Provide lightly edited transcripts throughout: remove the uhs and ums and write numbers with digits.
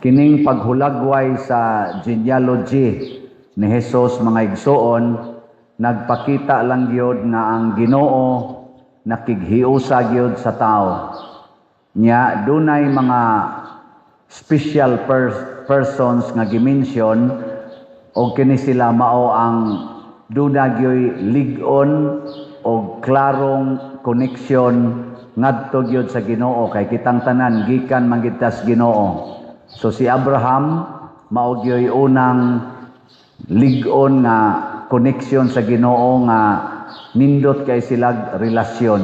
Kining paghulagway sa genealogy ni Jesus, mga igsoon, nagpakita lang gyud nga ang Ginoo nakighiusa gyud sa tao. Nya dunay mga special persons nga gimension og kini sila mao ang duna gyoy lig-on og klarong connection ngadto gyud sa Ginoo, kay kitang tanan gikan man gyud tas Ginoo. So si Abraham mao gyoy unang lig-on nga connection sa Ginoo nga nindot kay silag relasyon.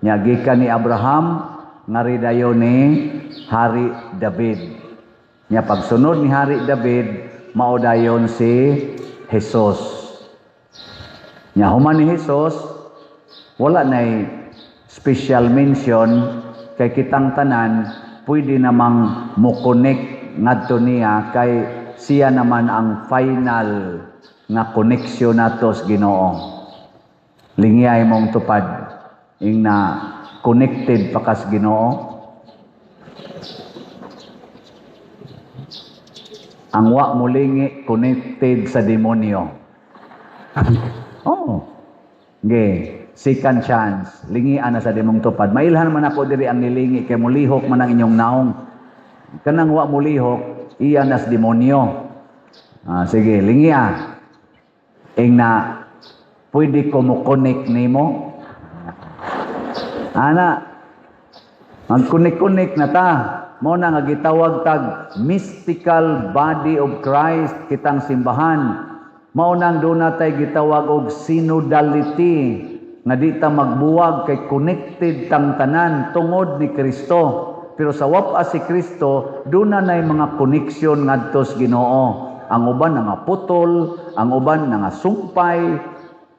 Nya gikan ni Abraham ngari dayon ni Hari David. Nya pagsunod ni Hari David, mao dayon si Jesus. Nya human ni Jesus, wala nay special mention kay kitang tanan pwede namang mo-connect ngadto niya, kay siya naman ang final nga connection nato sa Ginoo. Lingiyay mong tupad ing na connected pa kas Ginoo. Ang wa mulingi, connected sa demonyo. Oh. Ge, second chance. Lingian na sa demong tupad. Mailhan man ako diri ang nilingi kay mulihok man ang inyong naong. Kanang wa mulihok, iya nas demonyo. Ah, sige, lingia. Ing na pwede ko mo connect nimo. Ana, mag-connect-connect na ta. Mo na nga gitawag tag mystical body of Christ kitang simbahan. Mao nang doon natay gitawag og synodality nga di ta magbuwag kay connected tang tanan tungod ni Kristo. Pero sa wapa si Kristo, doon na nay mga connection ngadto sa Ginoo. Ang uban nga putol, ang uban nga sumpay,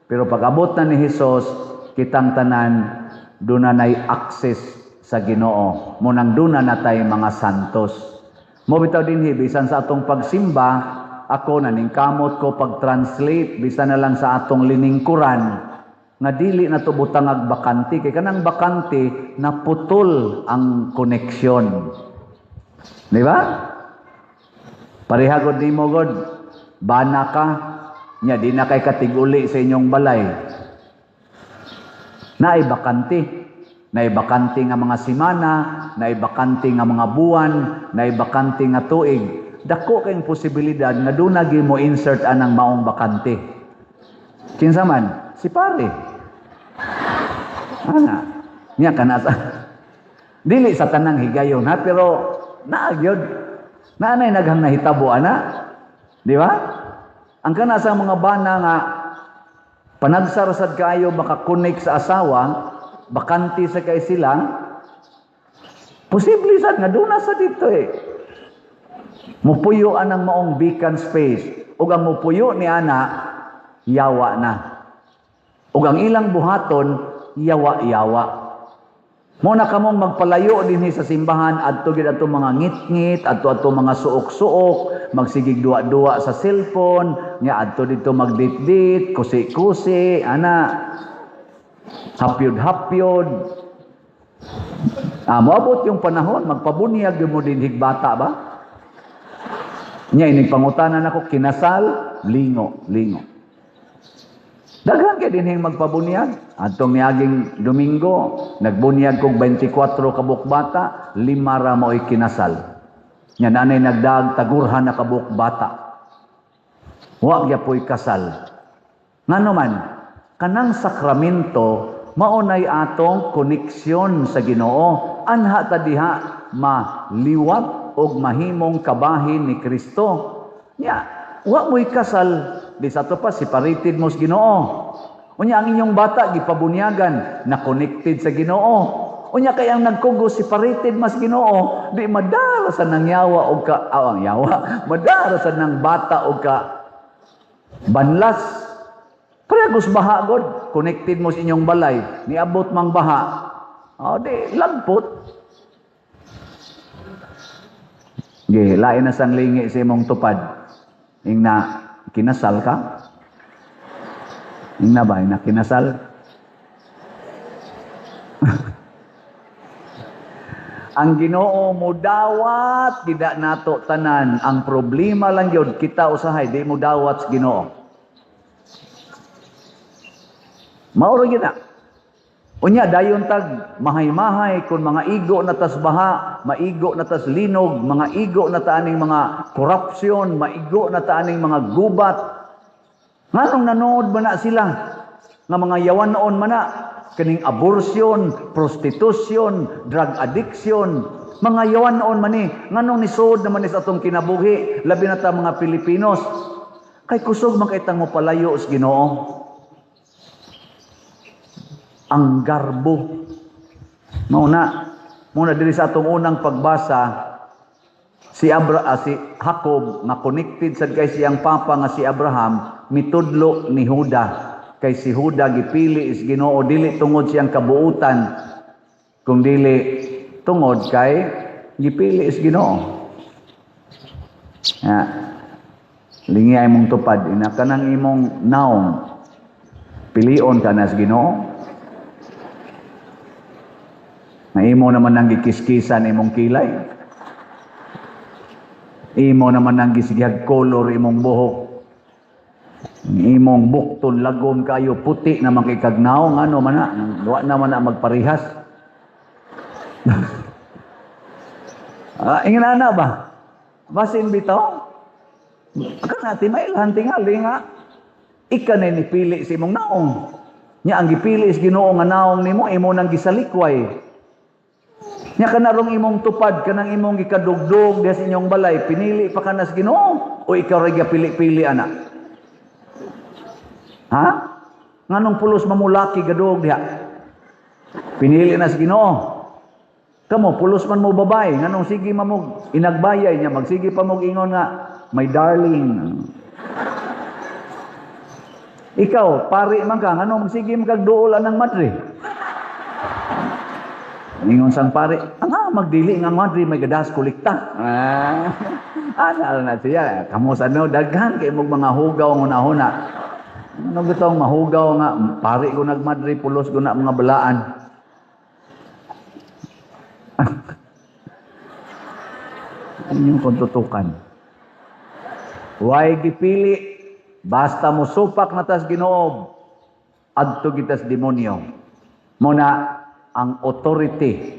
pero pag abot na ni Hesus, kitang tanan doon na nay access sa Ginoo. Mo nang doon na natay mga santos. Mo bitaw dinhi, bisan sa atong pagsimba, ako naningkamot ko pag-translate bisan na lang sa atong liningkuran nga dili na to butangag bakante, kay kanang bakante naputol ang connection. Di ba? Pareha gud nimo god, bana ka nya di na kay katiguli sa inyong balay. Naay bakante. Naay bakante nga mga simana, naay bakante nga mga buwan, naay bakante nga tuig. Dako kayong posibilidad nga doon na mo insert anang maong bakante. Kinsa man? Si pare. Ana. Nya kana sa dili sa tanang higayon ha, pero naa gyud. Naanay naghang nahitabo ana. Di ba? Ang kana sa mga bana nga panagsar sad kaayo makakonek sa asawa, bakante sa kay sila, posible sad nga doon na sa dito eh. Mupuyo anang maong vacant space. Ug ang mupuyo ni ana, yawa na. Ug ang ilang buhaton, yawa-yawa. Mo na kamong magpalayo dinhi sa simbahan, adto gid ato mga ngit-ngit, adto ato mga suok-suok, magsigig duwa-duwa sa cellphone, nya adto dito magdit-dit, kusi-kusi, ana. Hapyod-hapyod. Ah, moabot yung panahon, magpabunyag yung mo dinhig bata ba? Nya ining pangutanan ako, kinasal, lingo, lingo. Daghan kay dinhing magpabunyag. Adtong miaging Domingo, nagbunyag kog 24 ka buok bata, 5 ra mao'y kinasal. Nya nanay nagdag tagurhan na kabuok bata. Wa gyapoy kasal. Ngano man, kanang sakramento mao nay atong koneksyon sa Ginoo. Anha ta diha maliwat og mahimong kabahin ni Kristo. Nya, wa mo'y kasal, di sa to pa separated mo sa Ginoo. Unya ang inyong bata gipabunyagan na connected sa Ginoo. Unya kay ang nagkugos separated mas Ginoo, di madara sa nang yawa og ka aw, ang yawa, madara sa nang bata og ka banlas. Pareha baha god, connected mo sa inyong balay, niabot mang baha. O di lagpot. Ge, lain na sang lingi sa imong tupad. Ing na kinasal ka? Ing na ba? Ing na kinasal? Ang Ginoo mudawat gida nato tanan. Ang problema lang gyud, kita usahay di mo dawat sa Ginoo. Mao ra gyud na. Unya dayon tag mahay-mahay kung mga igo na tas baha, maigo na tas linog, mga igo na ta aning mga korupsyon, maigo na ta aning mga gubat. Nganong nanood ba na sila? Nga mga yawan-on man na kaning abortion, prostitution, drug addiction, mga yawan-on man ni, nganong nisuod naman ni sa atong kinabuhi, labi na ta mga Pilipinos? Kay kusog man kay tang mopalayo sa Ginoo. Ang garbo. Mao na, muna diri sa atong unang pagbasa, si Jacob nga connected sad kay siyang papa nga si Abraham, mitudlo ni Huda. Kay si Huda gipili is Ginoo dili tungod siyang kabuutan, kung dili tungod kay gipili is Ginoo. Ya. Lingi ay mong tupad ina kanang imong naong, pilion ka na sa Ginoo. Na imo naman ang gikiskisan imong kilay. Imo naman ang gisigihag color imong buhok. Imong bukton lagom kayo, puti naman kay kag naong, ano man na, wa naman na magparihas. Ingana na ba? Basin bitaw? Kana timailhan tingali nga ika na nipili sa imong naong. Nya ang gipili sa Ginoo nga naong nimo, imo nang gisalikway. Nya kanarong imong tupad, kanang imong gikadugdog diha sa inyong balay, pinili pa ka na sa Ginoo o ikaw ra gapili-pili ana? Ha? Nganong pulos mamulaki gadug diha? Pinili na sa Ginoo. Kamo pulos man mo babae, nganong sige mamog inagbayay niya, magsige pa mog ingon nga my darling. Ikaw, pari man ka, nganong magsige man kag duol anang madre? Ingon sang pare, ang magdili nga madre may gadas kolekta. Ana na siya, kamo sa no daghan kay mog mga hugaw ng una-una. Ano gitong mahugaw nga pare ko nagmadre, pulos ko na mga balaan. Inyong kontutukan. Why gipili? Basta mo supak na tas Ginoo, adto gitas demonyo. Muna ang authority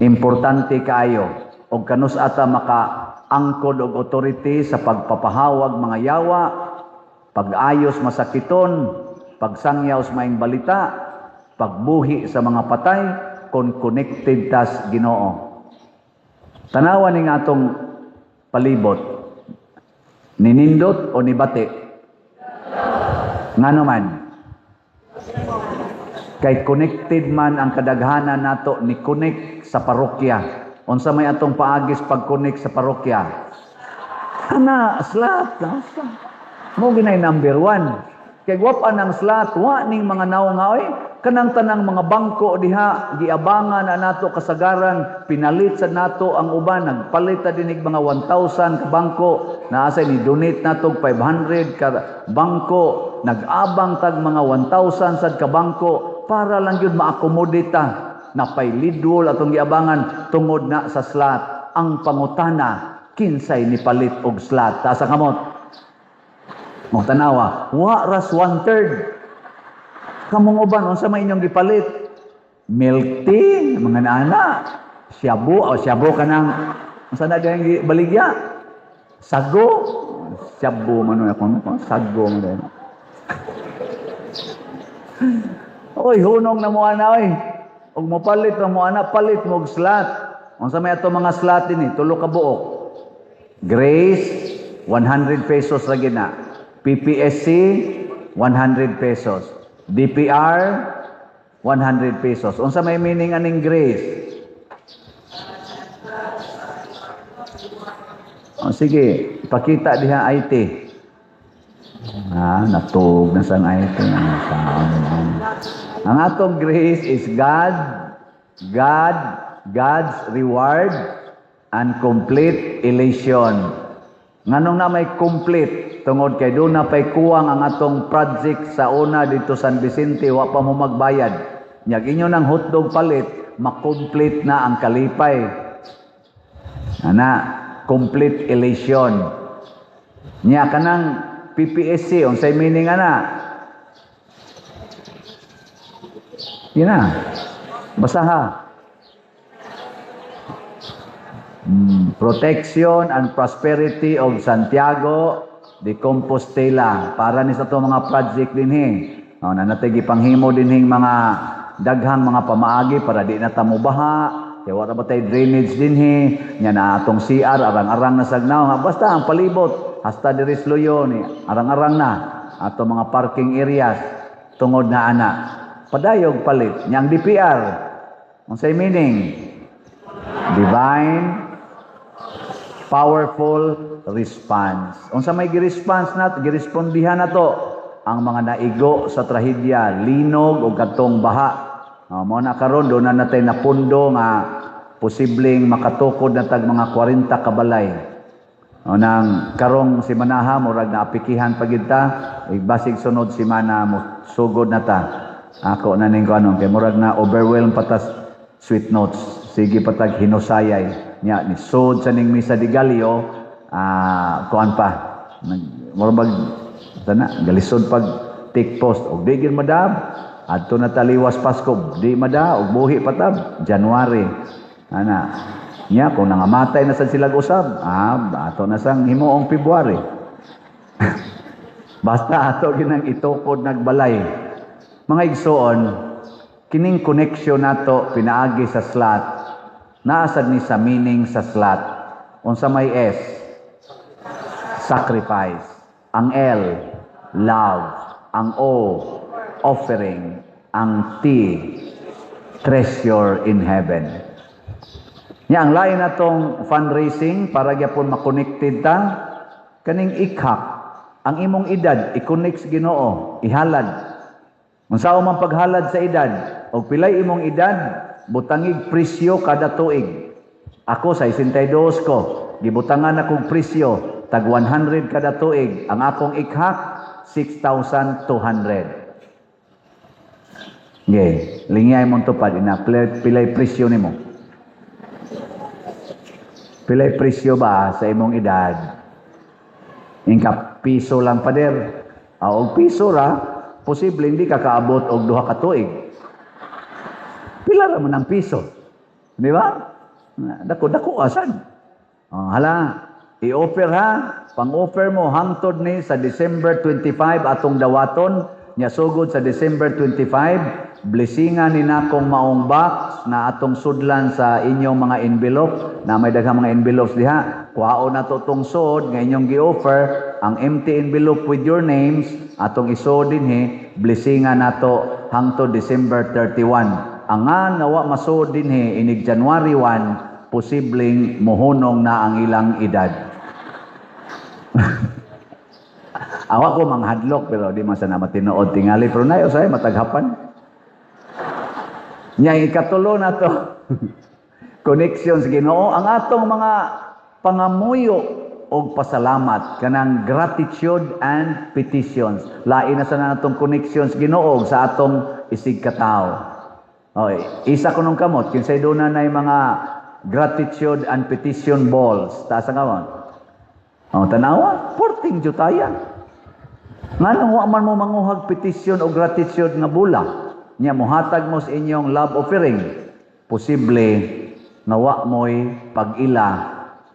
importante kaayo, og kanus ata maka-angkod og authority sa pagpapahawag mga yawa, pag-ayos masakiton, pagsangyaw sa maing balita, pagbuhi sa mga patay, kon connected tas Ginoo. Tanawa ning atong palibot, ninindot o nibati? Ngano man? Kay connected man ang kadaghanan nato, ni connect sa parokya. Unsa may atong paagis pag-connect sa parokya? Ana, slot. Mo ginay number 1. Kay gwapa ng slot, wa ning mga naong oy, kanang tanang mga bangko diha, giabangan na nato kasagaran, pinalit sa nato ang uban, nagpalit ta dinig mga 1,000 ka bangko, naasa ni donate nato 500 ka bangko, nag-abang tag mga 1,000 sad ka bangko para lang gyud ma-accommodate ta. Napay lidwol atong giabangan tungod na sa slot. Ang pangutana, kinsay ni palit og slot? Taas ang kamot. Magtanawa, wa ras 1/3. Kamong uban, unsa may inyong gipalit? Milk tea, mga nana, shabu, o shabu kanang, unsa na diyang baligya? Sago, shabu man ako, sago man din. Oy, hunong na mo ana oy. Og mopalit na mo ana, palit mo og slot. Unsa may ato mga slot ini? Tulo ka buok. Grace, 100 pesos lagi na. PPSC, 100 pesos. DPR, 100 pesos. Unsa may meaning aning grace? O, sige, ipakita diha IT. Natug na sang IT. Ang atong grace is God's reward and complete elation. Nganong na may complete? Tungod kay doon na pa'y kuwang ang atong project sa una dito San Vicente, wa pa mo magbayad. Nyag inyo ng hotdog palit, Ma-complete na ang kalipay. Ana, complete elation. Nya kanang PPSC, unsay meaning ana? Yun na. Basaha. Protection and prosperity of Santiago de Compostela. Para ni sa to mga project dinhi. Oh, na natay gipanghimo dinhing mga daghang mga pamaagi para di na ta mobaha. Kaya wala ba tay drainage dinhi? Nya na atong CR arang-arang na sagnaw. Basta ang palibot hasta diri sa Luyo ni arang-arang na ato mga parking areas tungod na ana. Padayog palit. Nya ang DPR, unsay meaning? Divine powerful response. Unsa may gi-response nat, girespondihan nato ang mga naigo sa trahedya, linog o kadtong baha. Oh, mao na karon do na natay napundo nga posibleng makatukod na tag mga 40 ka balay. O nang karong simanaha murag naapikihan pa gid ta, basig sunod semana mo sugod na ta. Ako na ning kuno kay murag na overwhelm patas sweet notes. Sige patag hinusayay nya ni sod sa ning Misa de Gallo, kuan pa. Murag bag sana galisod pag take post og di gid madab adto na taliwas Pasko, di mada og buhi patab January ana. Nya kung nangamatay na sad sila usab, ato na sang himuong February. Basta ato ginang itukod nagbalay. Mga igsoon, kining connection nato pinaagi sa slot, naasad ni sa meaning sa slot. Unsa may S? Sacrifice. Ang L, love. Ang O, offering. Ang T, treasure in heaven. Nya ang lain natong fundraising para gyapon makonected ta kaning ikhak ang imong edad, i-connect sa Ginoo, ihalad. Unsa man paghalad sa edad, og pilay imong edad, butangig presyo kada tuig. Ako sa 62 ko, gibutangan akong presyo tag 100 kada tuig. Ang akong ikhak 6,200. Okay, lingay mong tupad ina pilay presyo nimo. Pilay presyo ba sa imong edad? Ingka piso lang, pader. Og piso ra, posible hindi ka kaabot og 2 ka tuig. Pila ra man ang piso? Di ba? Dako dako asan. Oh, hala, i-offer ha. Pang-offer mo hangtod ni sa December 25 atong dawaton nya sugod sa December 25, blessingan ni nakong maong box na atong sudlan sa inyong mga envelope na may daghang mga envelopes diha. Kuhaon na to tong sod nga inyong gi-offer, ang empty envelope with your names atong isod dinhi, blessingan nato hangtod December 31. Ang nga nawa masod dinhi inig January 1, posibleng mohunong na ang ilang edad. Awa ko manghadlok pero di man sana matinuod tingali, pero nayo say mataghapan. Nya ikatulo na to. Connection sa Ginoo ang atong mga pangamuyo og pasalamat, kanang gratitude and petitions. Lain na sana natong connection sa Ginoo sa atong isig katawo. Okay, isa ko nung kamot kinsay doon na mga gratitude and petition balls. Taas ang kamot. Oh, tanawa, porting jutaya. Nganong wa man mo manguhag petition o gratitude nga bula? Nya mohatag mo sa inyong love offering. Posible nga wa mo'y pag-ila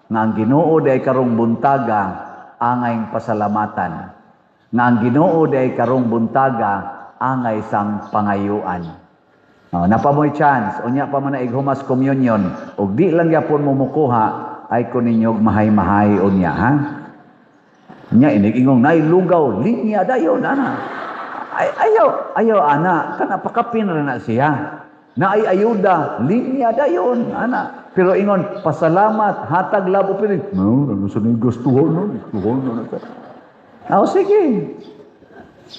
nga ang Ginoo day karong buntaga angay pasalamatan. Nga ang Ginoo day karong buntaga angay sang pangayuan. Oh, napa mo'y chance, unya pa man na ighumas communion, ug di lang gyapon mo mukuha, ay ko ninyog mahay-mahay unya, ha? Nya inig ingong nay lugaw, linya dayon ana. Ay, ayaw, ayaw ana, kana pakapin ra na siya. Naay ayuda, linya dayon ana. Pero ingon pasalamat, hatag love offering. No, ano sa ning gustuhan no? Gustuhan no. Ah, sige.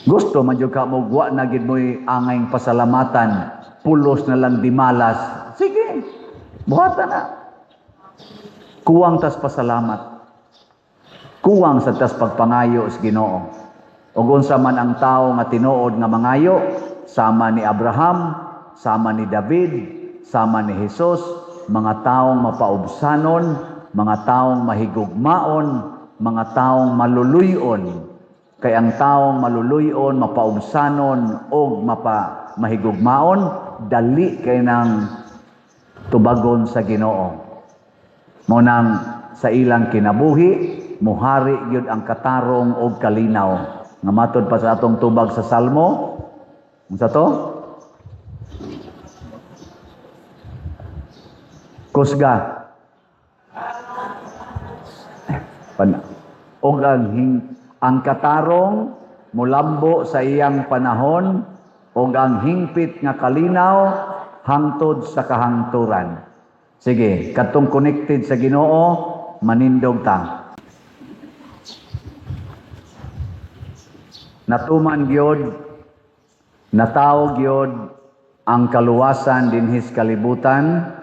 Gusto man jud ka mo wa na gid mo'y angayng pasalamatan, pulos na lang dimalas. Sige. Buhatan na. Kuwang tas pasalamat. Kuwang sa tas pagpangayo sa Ginoo. Ug unsa man ang tawo nga tinuod nga mangayo, sama ni Abraham, sama ni David, sama ni Hesus, mga taong mapaubsanon, mga taong mahigugmaon, mga taong maluluyon. Kay ang taong maluluyon, mapaubsanon og mapa mahigugmaon, dali kay nang tubagon sa Ginoo. Mao nang sa ilang kinabuhi, muhari gyud ang katarong og kalinaw. Nga matod pa sa atong tubag sa Salmo, unsa to? Kusga. Og ang katarong mulambo sa iyang panahon og ang hingpit nga kalinaw hangtod sa kahangturan. Sige, katong connected sa Ginoo, manindog ta. Natuman gyud, natawo gyud ang kaluwasan dinhis kalibutan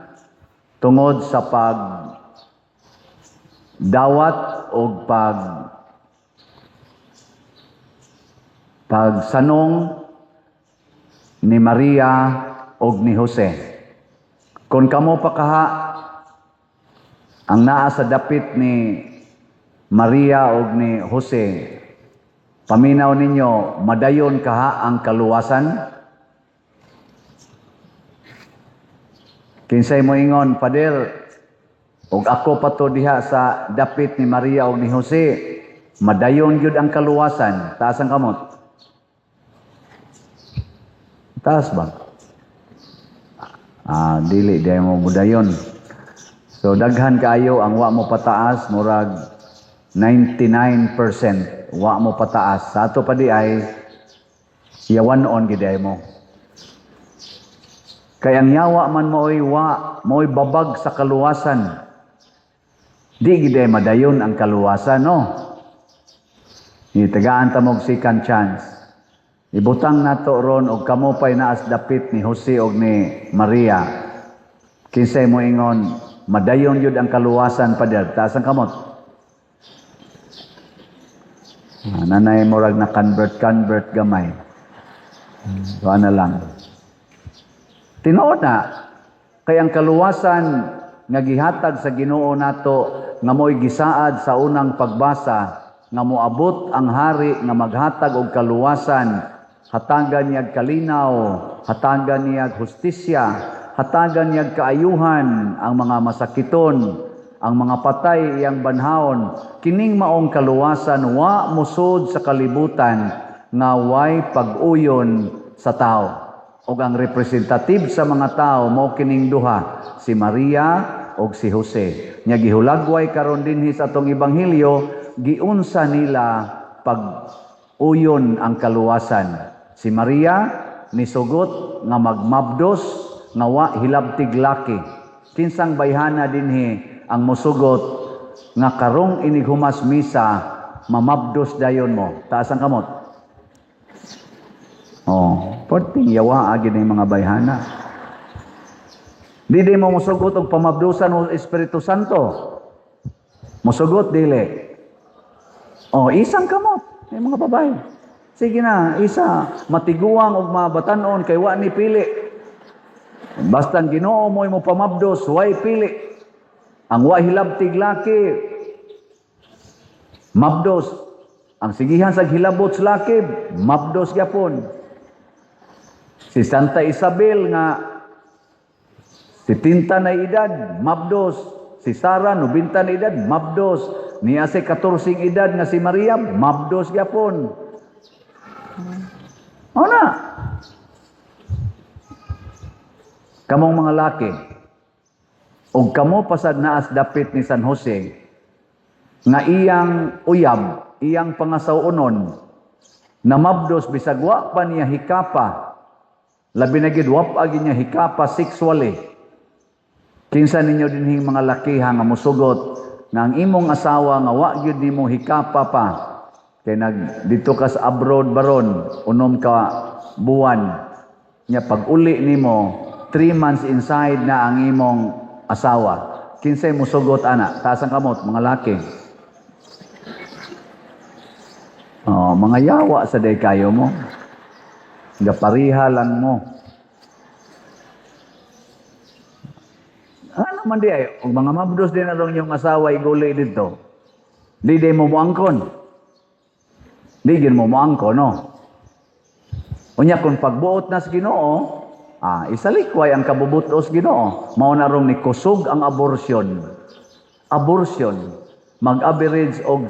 tungod sa pag dawat og pagsanong ni Maria og ni Jose. Kung kamo pa kaha ang naa sa dapit ni Maria og ni Jose, paminaw ninyo, madayon kaha ang kaluwasan? Kinsay mo ingon, Pader, og ako pa to diha sa dapit ni Maria og ni Jose, madayon gyud ang kaluwasan. Taas ang kamot. Taas ba? Ah, dili di mo mudayon. So daghan kaayo ang wa mo pataas, murag 99% wa mo pataas. Sa ato pa di ay yawan-on gid ay mo. Kay ang yawa man maoy wa, maoy babag sa kaluwasan. Di gid ay madayon ang kaluwasan, no? Itagaan ta mog second chance. Ibutang nato ron og kamo pay naas dapit ni Jose og ni Maria. Kinsay mo ingon, madayon gyud ang kaluwasan, Pader? Taas ang kamot. Ah, nanay murag na convert convert gamay. So ana lang. Tinuod na kay ang kaluwasan nga gihatag sa Ginoo nato nga mo'y gisaad sa unang pagbasa nga moabot ang hari nga maghatag og kaluwasan, hatagan niyag kalinaw, hatagan niyag hustisya, hatagan niyag kaayuhan ang mga masakiton, ang mga patay iyang banhaon. Kining maong kaluwasan wa musod sa kalibutan nga way pag-uyon sa tao. Og ang representative sa mga tao mao kining duha, si Maria og si Jose. Nya gihulagway karon dinhi sa atong ebanghelyo, giunsa nila pag-uyon ang kaluwasan. Si Maria nisugot nga magmabdos nga wa hilabtig laki. Kinsang bayhana dinhi ang mosugot nga karong inighumas misa mamabdos dayon mo? Taas ang kamot. Oh, perting yawa agi ni mga bayhana. Dili mo mosugot og pamabdusan o Espiritu Santo. Mosugot dili. Oh, isang kamot may mga babae. Sige na, isa matiguang og mabatan-on kay wa ni pili. Basta ang Ginoo mo'y mo pamabdos, way pili. Ang wa hilabtig laki mabdos. Ang sigihan sa hilabot sa laki, mabdos gyapon. Si Santa Isabel nga 70 na edad, mabdos. Si Sara, 90 na edad, mabdos. Niya si 14 edad nga si Maria, mabdos gyapon. O na. Kamong mga laki, og kamo pasad naas dapit ni San Jose, nga iyang uyab, iyang pangasawunon, namabdos bisag wa pa niya hikapa, labi na gid wa pa niya hikapa sexually. Kinsa ninyo dinhing mga lakiha nga mosugot nga ang imong asawa nga wa gyud nimo hikapa pa, kay nag dito ka sa abroad baron unom ka buwan, nya pag uli nimo 3 months inside na ang imong asawa, kinsay mosugot ana? Taas ang kamot mga laki. Oh, mga yawa sa day kayo mo. Gapariha lang mo. Ano man di ay, og mga mabdos din na yung asawa iguli dito. Di mo moangkon. Di gin mo moangkon, no? Unya kung pagbuot na sa Ginoo, isalikway ang kabubutos Ginoo. Mao na rong ni kusog ang abortion. Abortion mag-average og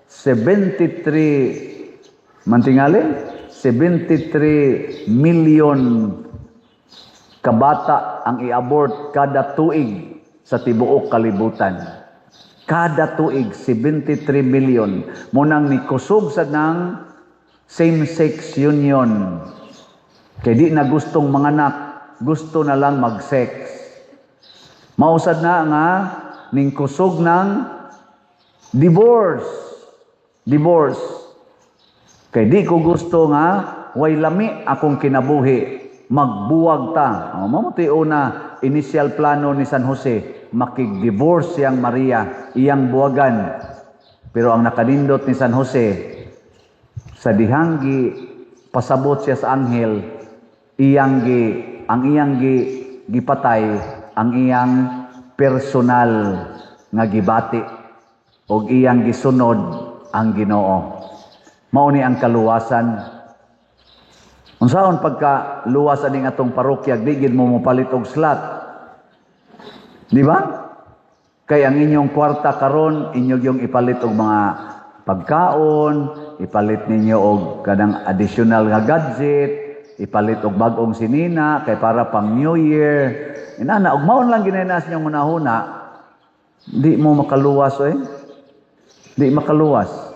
73 mantingali 73 million kabata ang i-abort kada tuig sa tibuok kalibutan. Kada tuig 73 million. Munang ni kusog sa nang same-sex union. Kay di na gustong manganak, gusto na lang mag-sex. Mausad na nga ning kusog ng divorce. Divorce. Kay di ko gusto nga way lami akong kinabuhi, magbuwag ta. O, mao una initial plano ni San Jose, makig-divorce siyang Maria, iyang buwagan. Pero ang nakanindot ni San Jose, sa dihanggi pasabot siya sa anghel, iyang gi ang iyang gi gipatay ang iyang personal nga gibati og iyang gisunod ang Ginoo. Mao ni ang kaluwasan. Unsaon pagka luwas aning atong parokya, di gid mo mopalit og slot. Di ba? Kay ang inyong kwarta karon inyo yung ipalit og mga pagkaon, ipalit ninyo og kanang additional nga gadget, ipalit og bag-ong sinina kay para pang New Year. Inana og maon lang ginainas inyong hunahuna, di mo makaluwas oy. Di makaluwas.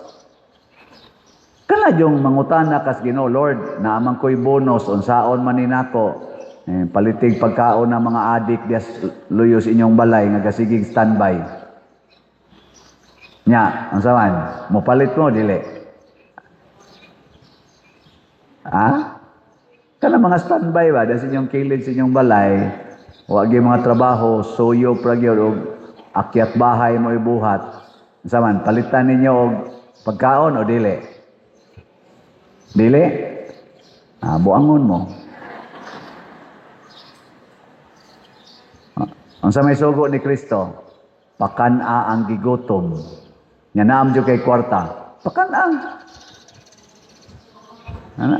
Kana yung mangutana kas Ginoo, "Lord, naaman ko'y bonus, unsaon man ni nako?" Eh, palitig pagkaon ng mga adik dias luyos inyong balay nga gasigig standby. Nya, unsa man? Mopalit mo dili? Ha? Kana mga standby ba das inyong kilid sa inyong balay, wa gyud mga trabaho, suyo pra gyud og akyat bahay mo ibuhat. Unsa man, palitan ninyo og pagkaon o dili? Dili? Ah, buangon mo. Unsa may sugo ni Kristo? Pakan-a ang gigutom. Nga naam jud kay kwarta. Pakan-a. Ana.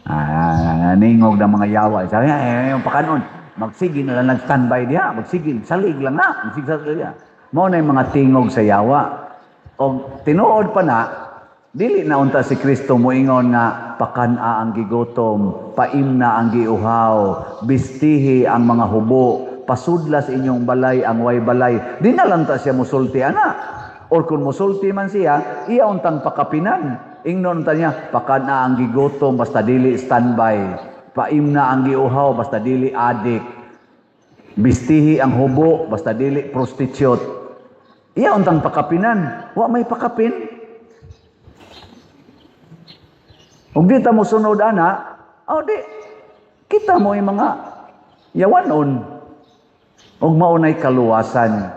Ah, ningog ng mga yawa. Sabi niya, eh, yung pakanon. Magsige na lang nag-standby diha. Magsige, salig lang na. Magsige, salig diha. Mao na yung mga tingog sa yawa. O tinuod pa na, dili na unta si Kristo moingon nga pakan-a ang gigutom, paimna ang giuhaw, bistihi ang mga hubo, pasudla sa inyong balay ang way balay. Di na lang ta siya musulti ana. Or kung musulti man siya, iya untang pakapinan. Ingnon ta niya, pakan-a ang gigutom basta dili standby, paimna ang giuhaw basta dili adik, bistihi ang hubo basta dili prostitute. Iya untang pakapinan. Wa may pakapin. Ug di ta mosunod ana, aw di kita mo yung mga yawanon. Ug mao nay kaluwasan.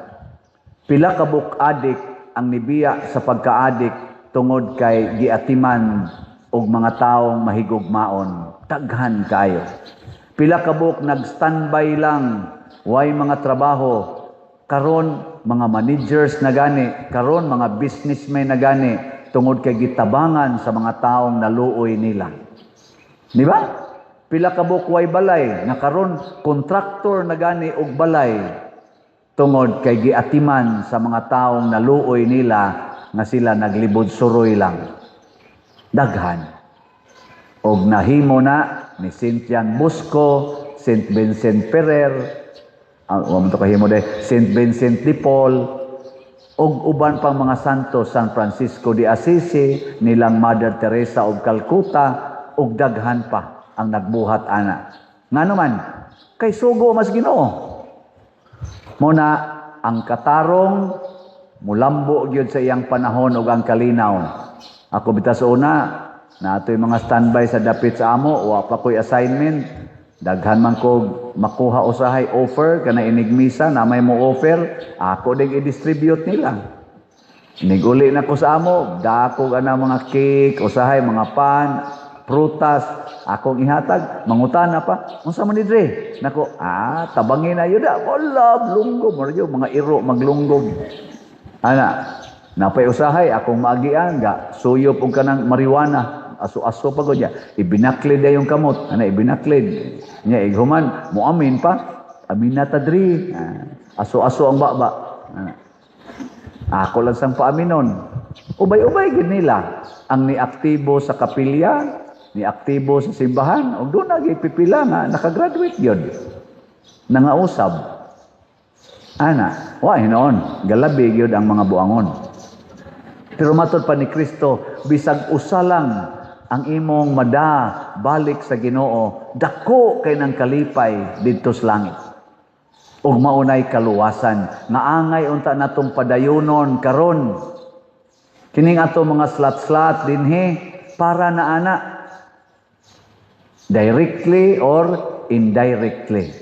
Pila ka buok adik ang nibiya sa pagkaadik tungod kay giatiman og mga taong mahigugmaon. Daghan kaayo. Pila ka buok nag-standby lang, way mga trabaho. Karon mga managers na gani, karon mga businessmen na gani, tungod kay gitabangan sa mga taong naluoy nila. Di ba? Pila ka buok way balay, nga karon kontraktor na gani og balay, tungod kay giatiman sa mga taong naluoy nila nga sila naglibod suroy lang. Daghan. Og nahimo na ni Saint John Bosco, Saint Vincent Ferrer, wa man to kahimo de, Saint Vincent de Paul, og uban pang mga santo, San Francisco de Assisi, nilang Mother Teresa of Calcutta, og daghan pa ang nagbuhat ana. Ngano man, kay sugo mas Ginoo. Muna ang katarong mulambo gyud sa iyang panahon ug ang kalinaw. Ako bitas una, naatoy mga standby sa dapit sa amo, wa pa ko'y assignment. Daghan man ko makuha usahay offer kana inig misa na may mo offer, ako ding i-distribute nila. Niguli na ko sa amo, dako ana mga cake, usahay mga pan, prutas. Akong ihatag, mangutana pa. Unsa man ni dre? Nako, ah, tabangin na yun. Wala, lunggom. Mura mga iro, maglunggom. Ana, napay usahay, akong maagian, ga, suyop og kanang marijuana. Aso-aso pa ko niya. Ibinaklid na yung kamot. Ana, ibinaklid. Niya, ighuman, muamin pa. Amin na ta dri. Ah, aso-aso ang baba. Ana. Ako lang sang paaminon. Ubay-ubay gid nila ang niaktibo sa kapilya, niaktibo sa simbahan, ug doon nagipipila nga nakagraduate gyud. Nangausab. Ana, wa hinoon, galabi gyud ang mga buangon. Pero matod pa ni Kristo, bisag usa lang ang imong mada balik sa Ginoo, dako kay nang kalipay didto sa langit. Ug maunay kaluwasan nga angay unta natong padayonon karon. Kining ato mga slat-slat dinhi para na ana, directly or indirectly.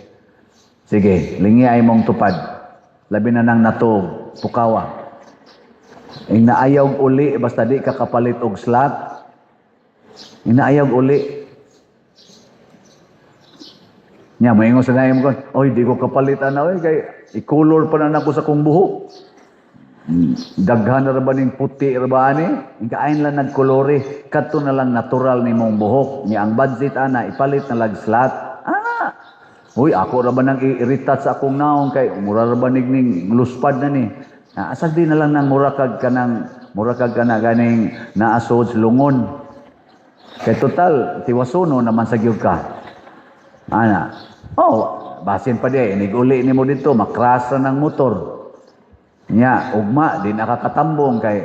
Sige, lingi ay mong tupad. Labi na nang natog, pukawa. Ing naayaw uli basta di ka kapalit og slot. Ing naayaw uli. Nya moingon sa naim ko, "Oy, di ko kapalit ana oy kay i-color pa na nako sa kong buhok. Daghan na ra ba ning puti ra ba ani? Ikain lang nagkolore, kadto na lang natural nimong buhok. Nya ang budget ana ipalit na lag slot." Ah. Uy, ako ra ba nang i-retouch sa akong naong kay mura ra ba ning luspad na ni. Ah, asag di na lang nang mura kag kanang mura kag kana ganing naasod lungon. Kay total tiwasono naman sa gyud ka. Ana. Oh, basin pa di inig-uli nimo dito makras ra ng motor. Nya, ugma di nakakatambong kay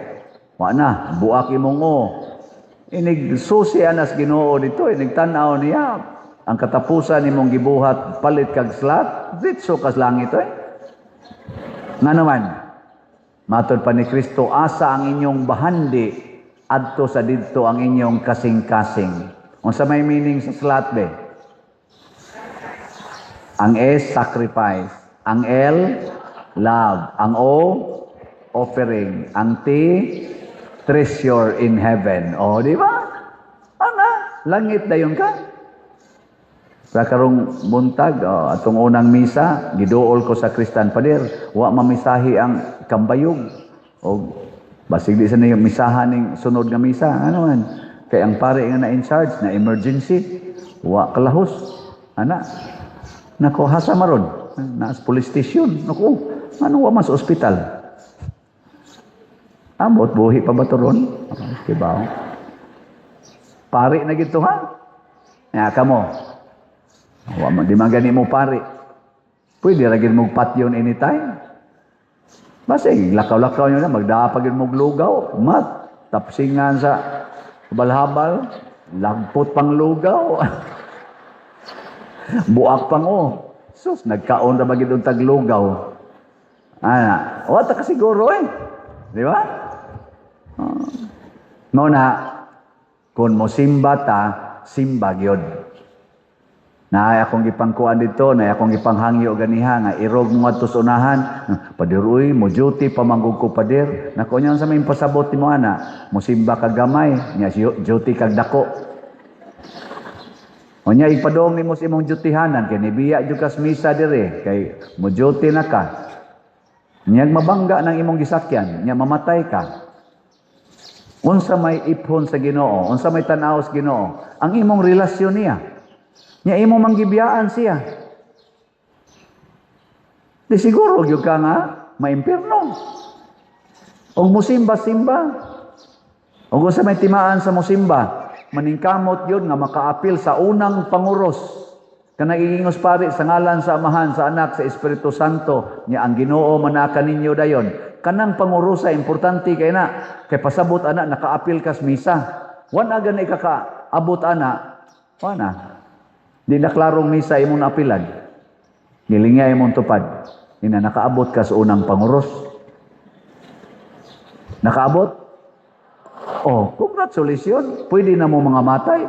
wa na buak imong o. Inig susi anas Ginoo dito, inig tan-aw niya ang katapusan nimong gibuhat palit kag slot, ditso kas langit oy. Nga naman, matod pa ni Kristo, asa ang inyong bahandi, adto sa didto ang inyong kasing-kasing. Unsa may meaning sa slot be? Ang S, sacrifice. Ang L, love. Ang O, offering. Ang T, treasure in heaven. O, di ba? Ana, langit dayon ka. Sa karong buntag, oh, atong unang misa, giduol ko sa Kristan, "Pader, wa mamisahi ang kambayog." O, basig di sa niyo misahan ning sunod nga misa. Ano man? Kay ang pare nga na in charge, na emergency, wa kalahos. Ana, nako, hasa maron? Naas police station. Nako, ano wa man sa ospital? Amot, buhi pa ba to ron? Okay ba? Pari na gito ha? Ya, kamo. Wa man, di man gani mo pari. Pwede ra gid mo patyon anytime. Basta lakaw-lakaw nyo na, magdapag yun mong lugaw, mat, tapsingan sa balhabal, lagpot pang lugaw. Buak pang oh. Sus, nagkaon ra ba gid untag lugaw. Ana, wa ta kasiguro eh. Di ba? Mo na, kung mo simba ta, simba gyud. Naay akong gipangkuan dito, naay akong gipanghangyo ganiha nga irog mo ngadto sa unahan. "Pader uy, mo duty pa man gud ko, pader." Nako, nya sa may pasabot nimo ana, mo simba kag gamay, nya duty kag dako. Unya ipadong nimo sa imong dutyhanan kay nibiya jud kas misa dire kay mo duty na ka. Nya mabangga ng imong gisakyan, nya mamatay ka. Unsa may iphon sa Ginoo, unsa may tan-aw sa Ginoo, ang imong relasyon niya. Nya imo manggibiyaan siya. Di siguro gyud ka nga maimpierno. Og musimba-simba. Og unsa may timaan sa musimba, maningkamot yun nga makaapil sa unang panguros. Kanang ingos pari sa ngalan sa Amahan, sa Anak, sa Espiritu Santo, nya ang Ginoo manaka ninyo dayon. Kanang pangurosa importante kay na kay pasabot ana nakaapil kas misa. Wan aga na ikakaabot ana, wa na. Di na klarong misa imong naapilan. Gilingya imong tupad. Ina nakaabot ka sa unang panguros. Nakaabot? Oh, congratulations. Pwede na mo mga matay.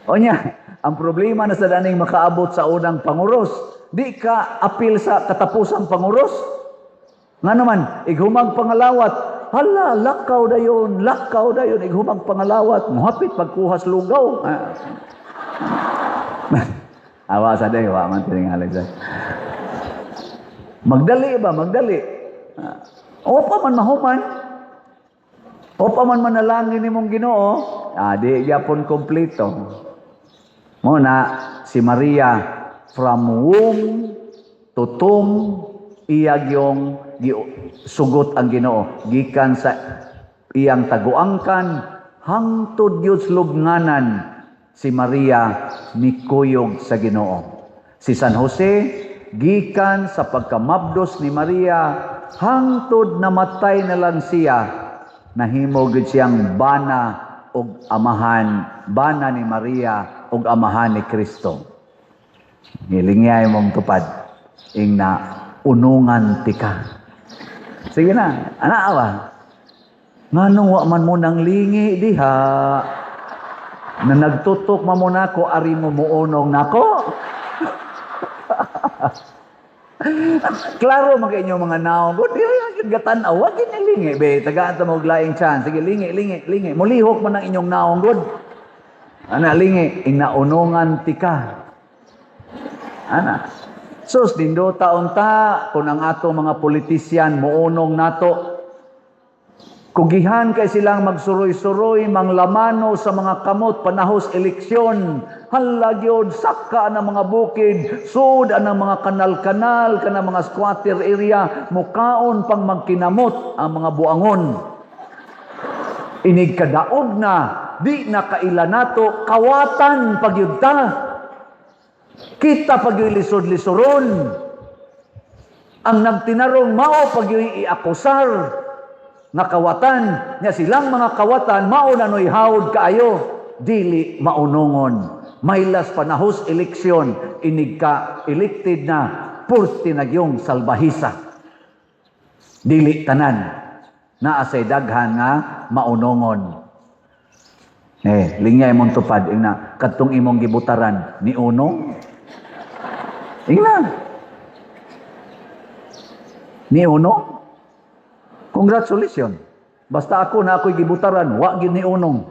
O niya, ang problema na sa daning makaabot sa unang panguros, di ka apil sa katapusang panguros. Nga naman, ighumag pangalawat, Hala, lakaw dayon, lakaw dayon, ighumang pangalawat, muhapit pagkuhas lugaw. Ah. Awa sa day, wa man tingali sa. Magdali ba, magdali. Ah. O pa man mahuman. O pa man manalangin nimong Ginoo, ah, di gyapon kompleto. Mo na si Maria, from womb to tomb, iya gyong sugot ang Ginoo gikan sa iyang taguangkan hangtod gyud sa lubnganan. Si Maria mikuyog sa Ginoo. Si San Jose, gikan sa pagkamabdos ni Maria hangtod namatay na lang siya, nahimo gyud siyang bana og amahan, bana ni Maria ug amahan ni Kristo. Ngilingyay mong tupad, ing na unungan tika. Sige na, ana ba? Nganong wa man mo nang lingi diha? Na nagtutok man mo nako, ari mo muunong nako? Klaro man kay inyong mga naong. Kung di rin ang gatan-aw, wag ginilingi. Be, tagaan ta mo og laing chance. Sige, lingi, lingi, lingi. Mulihok man ang inyong naong, good. Ana, lingi. Inaunungan tika. Ana. Sus, nindota unta, kung ang ato mga politisyan, muunong nato. Kugihan kay silang magsuroy-suroy, manglamano sa mga kamot, panahos eleksyon. Hala gyud, saka ang mga bukid, sud ang mga kanal-kanal, kana mga squatter area, mukaon pang magkinamot ang mga buangon. Inig kadaog na, di na kaila nato, kawatan pagyud ta. Kita pagyud lisod-lisoron. Ang nagtinarong mao pagyud iakusar nga kawatan nya, silang mga kawatan mao na noy hawd kaayo, dili maunongon. Maylas panahos eleksyon, inig ka elected na, purti na gyung salbahisa. Dili tanan, naa say daghan nga maunongon. Eh, lingay imong tupad, ingna kadtong imong gibutaran ni unong. Ingna ni unong. Congratulations. Basta ako na ako'y gibutaran, wa gyud ni unong.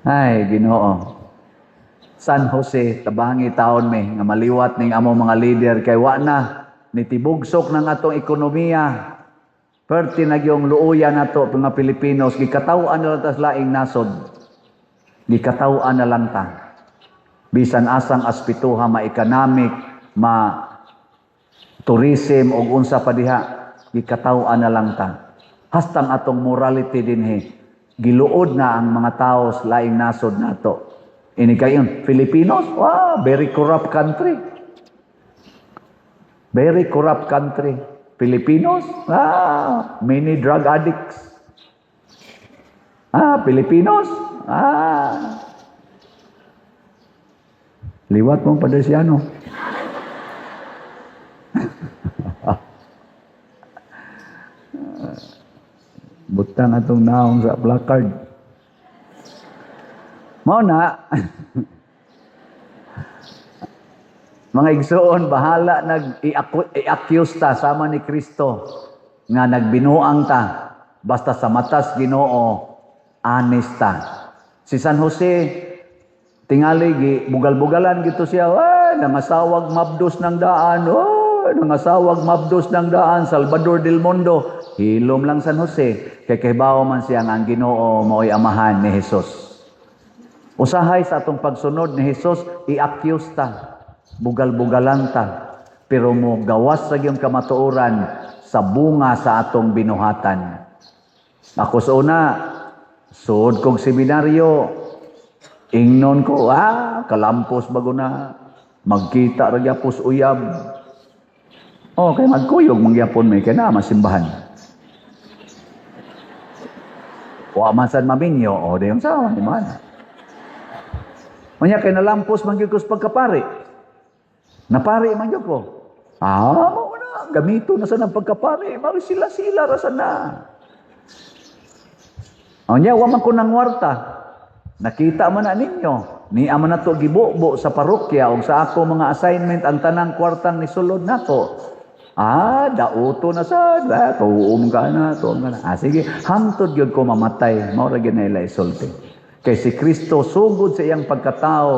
Ay, Ginoo. San Jose, tabangi taon me nga maliwat ning among mga leader kay wa na nitibugsok ng atong ekonomiya. Perti na gyung luoya nato mga Pilipinos, gikataw-an na lang tas laing nasod. Gikataw-an na lang ta. Bisan asang aspituha, ma-economic, ma tourism og unsa pa diha, gikataw-an na lang ta. Hastang atong morality dinhi, giluod na ang mga tao sa laing nasod nato. Ini kayon, Filipinos, wow, very corrupt country. Very corrupt country. Filipinos, many drug addicts. Filipinos, Liwat mong Padersiano. Butang atong naong sa placard. Mao na, mga igsoon, bahala nag i-accuse ta sama ni Kristo nga nagbinuang ta, basta sa matas Ginoo honest ta. Si San Jose tingali gi bugal-bugalan gito siya, ay nangasawag mabdos ng daan, oh nangasawag mabdos ng daan, Salvador del Mundo. Hilom lang San Jose kay kahibaw man siya nga ang Ginoo mao'y amahan ni Jesus. Usahay sa atong pagsunod ni Jesus, i-accuse ta, bugal-bugalan ta, pero mo gawas sa iyong kamatuoran sa bunga sa atong binuhatan. Ako sa una, suod kog seminaryo, ingnon ko, kalampos bago na, magkita ra gyapos uyab. Oh, kay magkuyog mangyapon may kay na masimbahan. Wa man sad maminyo, o di sa di man. Unya kay nalampos man gyud ko sa pagkapari. Napari man gyud ko. Mao na, gamito na sa nang pagkapari, mari sila-sila ra sa na. Unya wa man ko nangwarta. Nakita man na ninyo, ni ama na to gibubo sa parokya og sa ako mga assignment ang tanang kwartang nisulod nako. Ah, dauto na sad. Ah, tuom ka na, tuom ka na. Ah, sige, hangtod gyud ko mamatay. Mao ra gyud na ila isulti. Kay si Kristo sugod sa iyang pagkatao,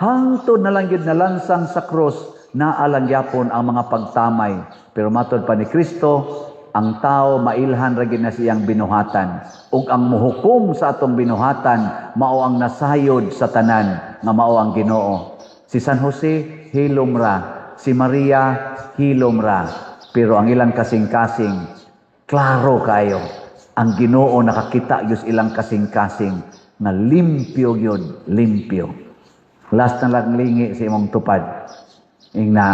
hangtod na lang gyud nalansang sa krus, naa lang gyapon ang mga pagtamay. Pero matod pa ni Kristo, ang tao mailhan ra gyud na siyang binuhatan. Ug ang muhukom sa atong binuhatan, mao ang nasayod sa tanan, nga mao ang Ginoo. Si San Jose, hilom ra. Si Maria, hilom ra. Pero ang ilang kasing-kasing, klaro kayo. Ang Ginoo nakakita gyud ilang kasing-kasing nga limpyo gyud, limpyo. Last na lang lingi sa imong tupad. Ingna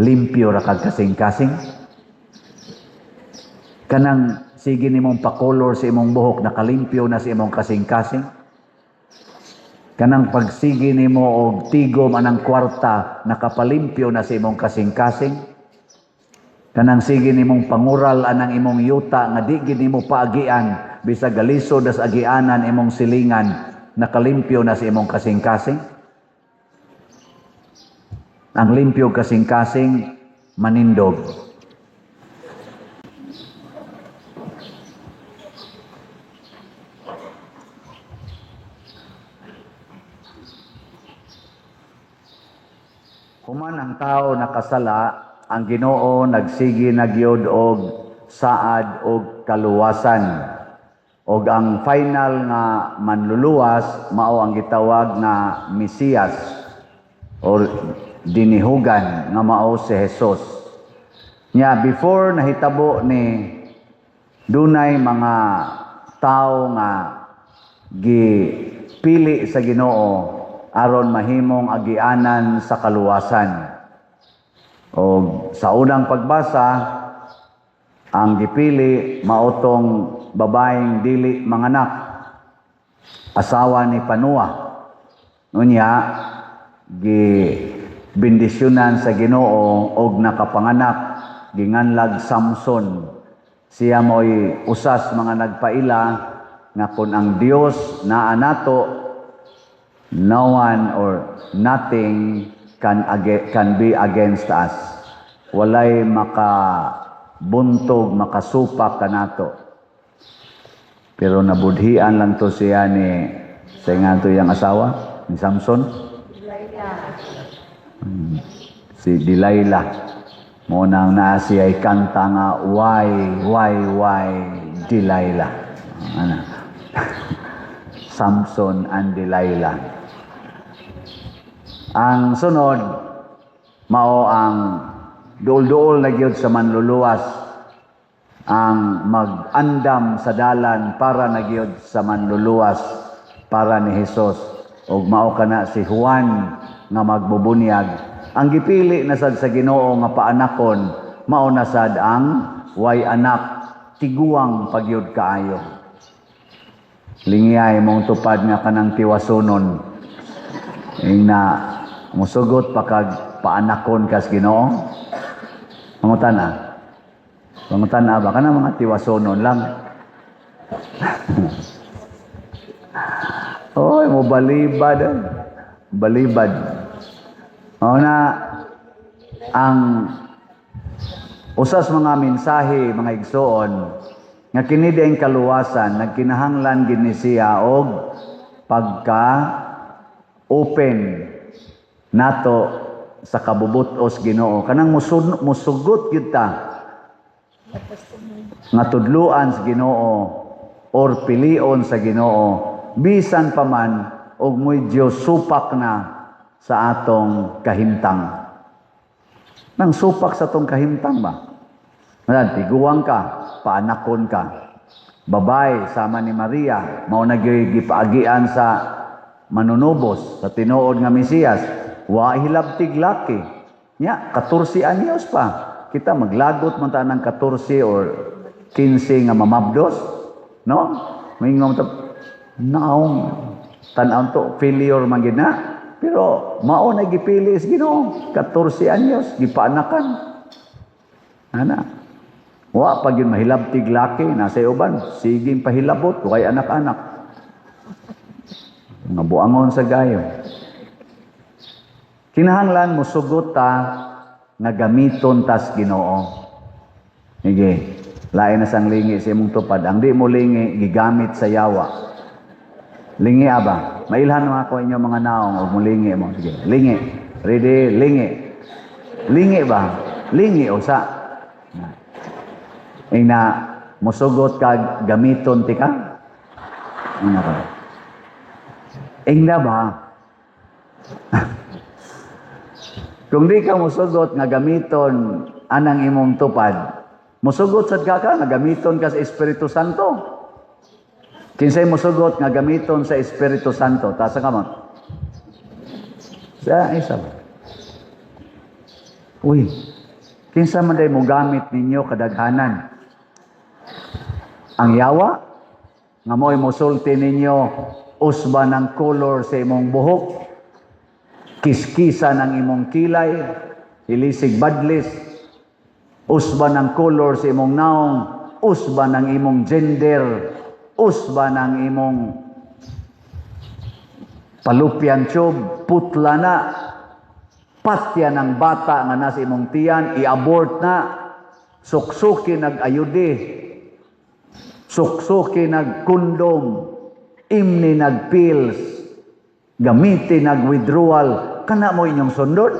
limpyo ra kag kasing-kasing. Kanang sige nimong pakolor sa imong buhok, nakalimpyo na sa imong kasing-kasing. Kanang pagsige nimo og tigom anang kwarta, nakapalimpyo na sa imong kasing-kasing. Kanang sige nimong pangural anang imong yuta nga di gid nimo paagian, bisag galisod as agianan imong silingan, nakalimpyo na sa imong kasing-kasing. Ang limpyo kasing-kasing manindog. Human ang tao nakasala, ang Ginoo nagsige na gyud og saad og kaluwasan. Og ang final nga manluluwas mao ang gitawag nga Mesiyas or dinihugan nga mao si Jesus. Nya before nahitabo ni dunay mga tao nga gipili sa Ginoo aron mahimong agianan sa kaluwasan. Og sa unang pagbasa, ang gipili mao tong babaeng dili manganak, asawa ni Panua. Unya gibendisyonan sa Ginoo og nakapanganak, ginganlag Samson. Siya mo'y usas mga nagpaila nga kun ang Dios naa nato, no one or nothing can be against us. Walay makabuntog, makasupak kanato. Pero nabudhian lang to siya ni sa nga to iyang asawa ni Samson, si Delilah. Mo nang naa siya kanta nga why Delilah. Ano? Samson and Delilah. Ang sunod mao ang duol-duol na gyud sa manluluwas, ang mag-andam sa dalan para na gyud sa manluluwas para ni Hesus. Og mao kana si Juan nga magbubunyag. Ang gipili na sad sa Ginoo nga paanakon mao na sad ang way anak, tiguang pagyud kaayo. Lingiyay mong tupad nga kanang tiwasunon. Ingna musugot pa kag paanakon kas Ginoo. Pangutana. Pangutana ba kana mga tiwasonon lang. Oy, mo balibad. Balibad. Mao na ang usas mga mensahe mga igsoon nga kini diay kaluwasan nagkinahanglan gid ni siya og pagka open nato sa kabubut-os Ginoo, kanang musugot gyud ta nga tudluan sa Ginoo or pilion sa Ginoo bisan pa man og medyo supak na sa atong kahimtang. Nang supak sa atong kahimtang ba? Ngayon, tiguang ka, paanakon ka. Babay, sama ni Maria, mao na gyud gipaagian sa manunubos, sa tinuod nga Mesiyas. Wa hilabtig laki. Nya, 14 anyos pa. Kita maglagot man ta ng 14 or 15 nga mamabdos. No? Moingon ta, naong tan-aon to, failure man gid na. Pero mao na gipili sa Ginoo, 14 anyos gipaanakan. Ana. Wa pa gyud mahilabtig laki nasa uban, siging pahilabot way anak-anak. Nga buangon sa gayo. Kinahanglan mosugot ta nga gamiton tas Ginoo. Sige. Lain na sang lingi sa imong tupad. Ang di mo lingi, gigamit sa yawa. Lingi aba. Mailhan mo ako inyo mga naong o mulingi mo. Sige. Lingi. Ready? Lingi. Lingi ba? Lingi usa. Ing na musugot ka gamiton ti ka? Ing na ba? Ing na ba? Kung di ka musugot nga gamiton anang imong tupad, musugot sad ka ka nga gamiton ka sa Espiritu Santo. Kinsay musugot nga gamiton sa Espiritu Santo? Taas ang kamot. Sa isa ba? Uy, kinsa man day mo gamit ninyo kadaghanan? Ang yawa? Nga mo'y musulti ninyo usba ng color sa imong buhok, kiskisa ng imong kilay, hilisig badlis, usba ng color sa imong naong, usba ng imong gender, usba ng imong fallopian tube, putla na, patya ng bata nga nasa imong tiyan, i-abort na, suksuki nag-ayude, suksuki nag-kondom, imni nag-pills, gamiti nag-withdrawal, kana mo inyong sundon?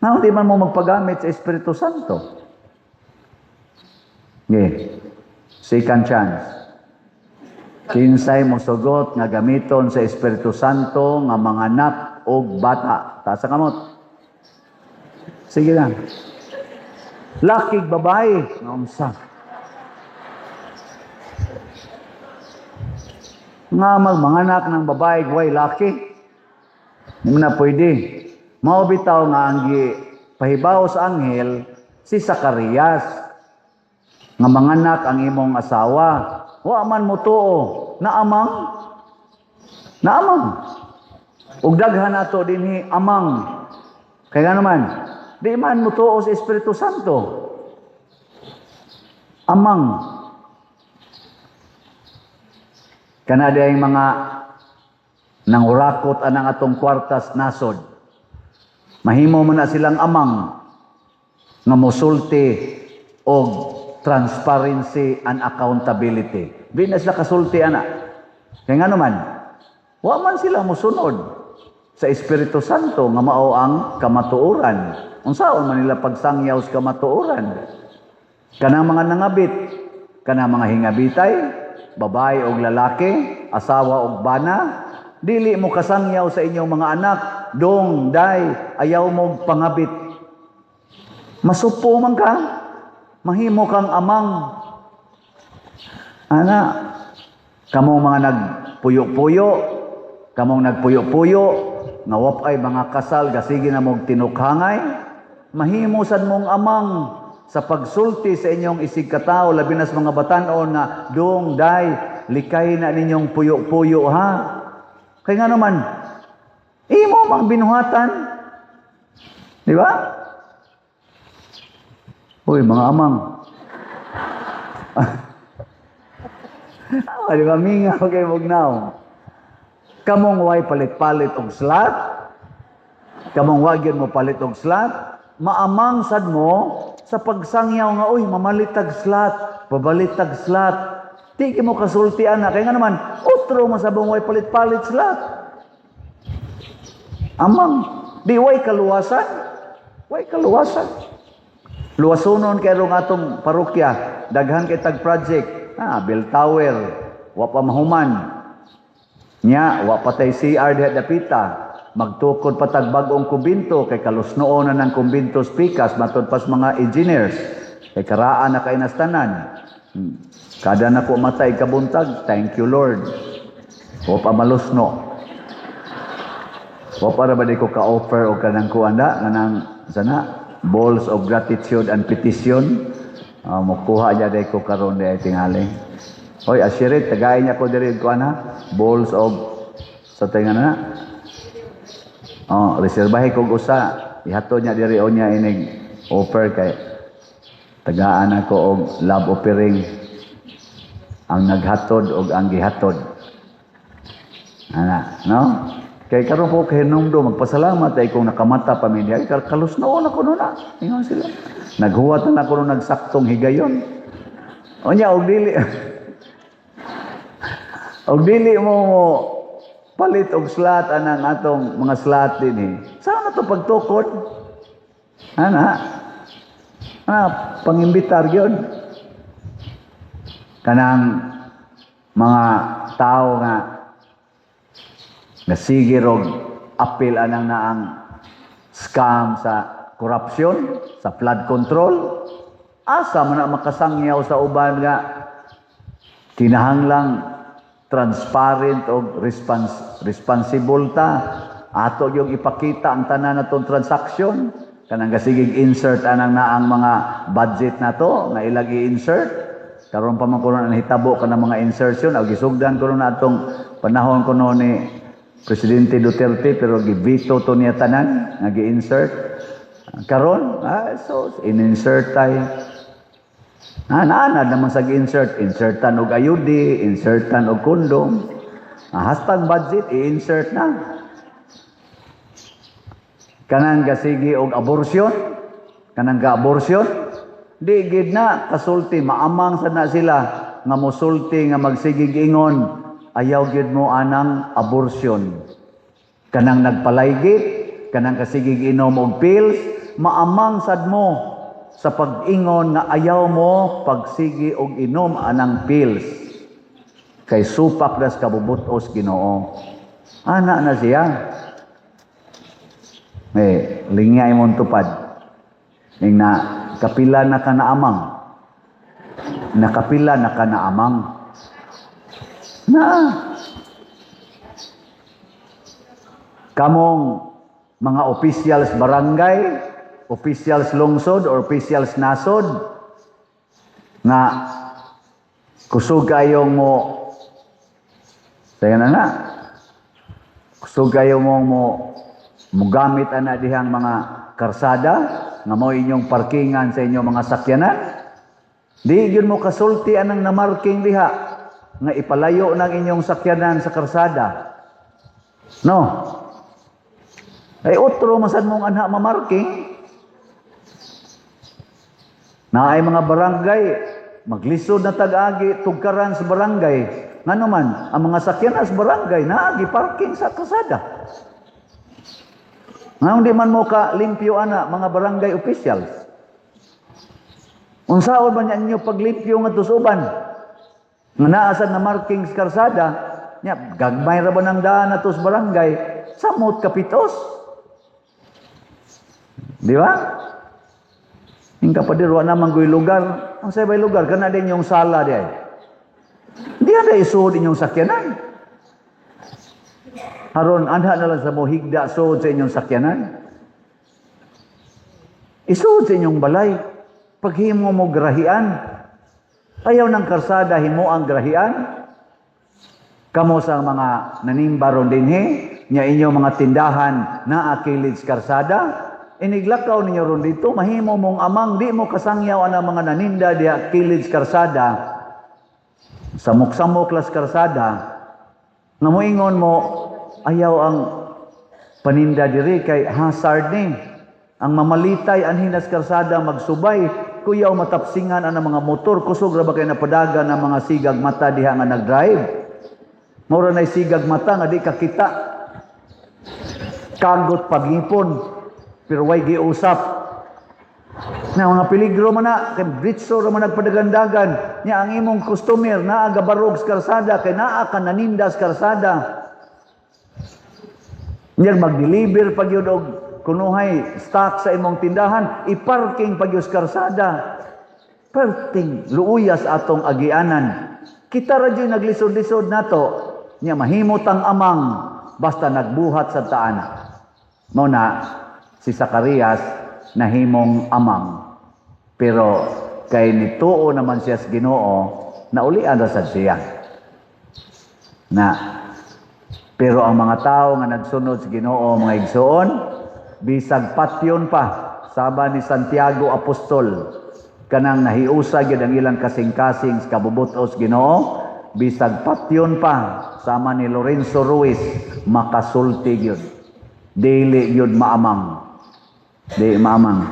Nga, di man mo magpagamit sa Espiritu Santo. Okay. Second chance. Kinsay mosugot nga gamiton sa Espiritu Santo nga manganak og bata. Taas ang kamot. Sige lang. Lakig babae. Naunsa. Nga magmanganak ng babae, way laki. Hindi mo na pwede. Mao bitaw nga ang pahibaw sa anghel si Zacarias nga manganak ang imong asawa. Wa man mo tuo naamang naamang. Ug daghan nato dinhi amang. Kaya naman, di man mo tuo sa Espiritu Santo. Amang. Kana di ang mga nangurakot anang atong kwartas nasod. Mahimo man na silang amang nga mosulti og transparency and accountability. Di na sila kasulti ana. Kaya nga naman, wa man sila mosunod sa Espiritu Santo nga mao ang kamatuoran. Unsaon man nila pagsangyaw sa kamatuoran? Kanang mga nangabit, kanang mga hingabitay, babae og lalaki, asawa og bana, dili mo kasangyaw sa inyong mga anak, dong, day, ayaw mo pangabit. Masupo man ka, mahimo kang amang. Ana, kamong mga nagpuyo-puyo, kamong nagpuyo-puyo, nga wapay mga kasal, gasige na mong tinukhangay, mahimo sad mong amang sa pagsulti sa inyong isig katao, labi na sa mga batan-on nga, dong, day, likay na ninyong puyo-puyo, ha? Kaya nga naman, imo mang binuhatan. Di ba? Uy, mga amang. Ah, di ba? Mingaw kay mugnaw. Kamong way palit-palit og slat, kamong wag yun mo palit og slat, maamang sad mo sa pagsangyaw nga, uy, mamalitag slat, pabalitag slat. Di mo kasulti ana, kaya nga naman, otro masabong way palit-palit slat. Amang, di way kaluwasan, way kaluwasan. Luwasonon kay rong atong parokya, daghan kay tag project, bell tower, wa pa mahuman. Nya, wa pa tay CR diha dapita. Magtukod pa tag bag-ong kumbinto kay kalusnoon na ng kumbinto spikas matud pas mga engineers. Kay karaan na kay nastanan. Kada na ko matay kabuntag, thank you Lord. Wa pa malusno. Wa pa ra ba di ko ka-offer og kanang kuan da, kanang sana balls of gratitude and petition. Mokuha niya day ko karon day tingali. Hoy, asirit tagay niya ko diri kuan ha. Balls of sa tinga na. Oh, reserbahe kog usa. Ihatod niya diri o niya inig offer kay tagaan ako og love offering ang naghatod og ang gihatod. Ana, no? Kay karon po kahinumdom, magpasalamat ay kung nakamata pa mi diha, kalos noon ako na. Ingon sila. Naghuwat na ako nung nagsaktong higayon. Unya og dili mo palit og slot anang atong mga slot dinhi. Saan na to pagtukod? Ana. Ah, pangimbitar gyud. Kanang mga tao nga nasige rog apil anang naang scam sa korupsyon, sa flood control, asa man na makasangyaw sa uban nga kinahanglang transparent o responsible ta, ato yung ipakita ang tanan natong transaction, kanang gasigig insert anang naang mga budget nato nga ilag i-insert. Karon pa man kuno ang hitabo kanang mga insertion o gisugdan kuno na atong panahon kuno ni Presidente Duterte, pero gibito to niya tanan nga gi-insert. Karon so in-insert tay. Naanad naman sa gi-insert, insertan og IUD, insertan og kondom. #budget i-insert na. Kanang gasigi og abortion, kanang ga-abortion, di gid na kasulti, maamang sad na sila nga mosulti nga magsigig ingon, ayaw gid mo anang abortion. Kanang nagpalaygit, kanang kasigig inom og pills, maamang sad mo sa pag-ingon nga ayaw mo pagsigi og inom anang pills. Kay supak das kabubutos Ginoo. Ana na siya. Eh, lingay mong tupad. Ing na kapila na ka na amang. Nakapila na ka na amang. Na. Kamong mga officials barangay, officials lungsod, or officials nasod, nga kusog kayong mo, saya na na, kusog kayo mo mugamit ana dihang mga karsada nga mo inyong parkingan sa inyong mga sakyanan, di gyud mo kasulti anang namarking diha nga ipalayo ng inyong sakyanan sa karsada. No. Ay otro masad mong anha mamarking. Na ay mga barangay maglisod na tag-agi tugkaran sa barangay. Ngano man ang mga sakyanan sa barangay naagi parking sa karsada. Nga di man mo ka limpyo ana mga barangay officials. Unsaon man niya ninyo paglimpyo nga tusuban? Nga naa sad na marking sa karsada, nya gagmay ra ba ng daan na sa barangay, samot kapitos. Di ba? Yung kapadir, wa naman go'y lugar. Ang sabay lugar, kana din yung sala di ay. Di na isuod inyong sakyanan. Haron, anha na lang sa mohigda suod sa inyong sakyanan. Isuod sa inyong balay. Paghimo mo grahian. Ayaw ng karsada, himo ang grahian. Kamo sa mga nanimbaron dinhi, nya inyong mga tindahan na akilid sa karsada, iniglakaw ninyo ron dito, mahimo mong amang, di mo kasangyaw ang mga naninda diha kilid sa karsada, samok-samok las karsada, nga moingon mo, ayaw ang paninda diri kay hazard ni. Ang mamalitay anhin nas karsada magsubay, kuyaw matapsingan ang mga motor, kusog ra ba kay napadagan ang mga sigag mata diha nga nagdrive. Mura na'y sigag mata nga di kakita. Kagot pagipon, pero way giusap. Na mga peligro man na, kay britso ra man nagpadagandagan. Nya ang imong customer naa gabarog sa karsada kay naa ka naninda sa karsada. Nya mag-deliver pag yun og kunuhay stock sa imong tindahan, i-parking pag yun sa karsada. Perting luuyas atong agianan. Kita ra jud naglisod-lisod nato. Nya mahimot ang amang basta nagbuhat sa taana. Mao na si Zacarias nahimong amang. Pero kay nituo naman siya sa Ginoo, naulian ra sad siya. Na pero ang mga tao nga nagsunod sa Ginoo, mga igsoon, bisag patyon pa saba ni Santiago Apostol, kanang nahiusa gyud ang ilang kasing-kasing sa kabubutos Ginoo, Bisag patyon pa sama ni Lorenzo Ruiz, makasulti gyud. Dili gyud maamang. Di maamang.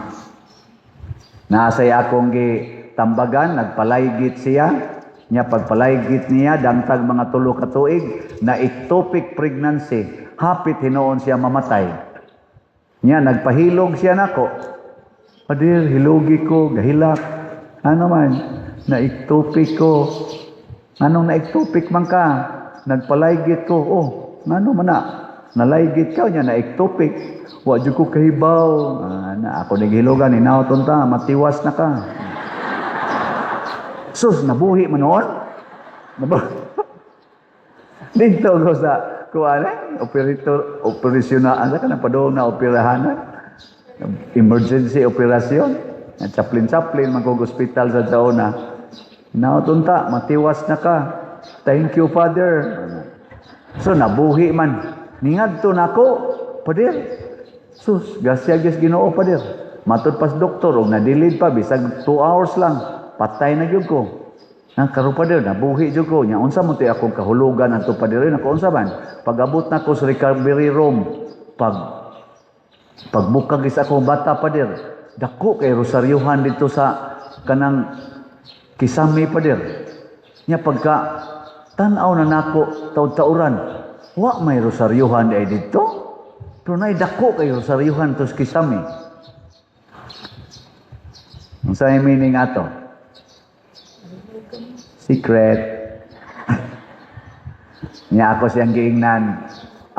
Naasay akong gi tambagan, nagpalaygit siya. Nya pagpalaygit niya, dangtag mga 3 ka tuig, na ectopic pregnancy, hapit hinuon siya mamatay. Nya nagpahilog siya nako. "Pader, hilugi ko, gahilak. Ano man, na ectopic ko." "Anong na ectopic man ka?" "Nagpalaygit ko." "Oh, ngano man na? Nalaygit ka, nya na ectopic." "Wa jud ko kahibaw." Ah, na ako naghilogan, hinawton ta, matiwas na ka. Sus, nabuhi man noon. Dito ko sa kuan eh, operator, operasyon na, asa ka na padung na operahanan. Emergency operasyon. Chaplain-chaplain, man kog ospital sa Jaona. "Hinawton ta, matiwas na ka. Thank you, Father." So, nabuhi man. Ningadto nako, "Pader. Sus, grasya gyud Ginoo, Pader. Matud pas doktor, og nadilid pa, bisag 2 hours lang, patay na gyud ko. Nang karon, Pader, nabuhi jud ko. Nya unsa mo ti akong kahulugan adto, Pader?" "Nako, unsa man? Pag-abot nako sa recovery room, pagbukag is akong bata, Pader, dako kay rosaryuhan dito sa kanang kisame, Pader. Nya pagka tan-aw na nako taud-tauran, wa may rosaryuhan ay dito. Pero nay dako kay rosaryuhan to sa kisame." Unsa may meaning ato? Secret. Nya ako siyang giingnan,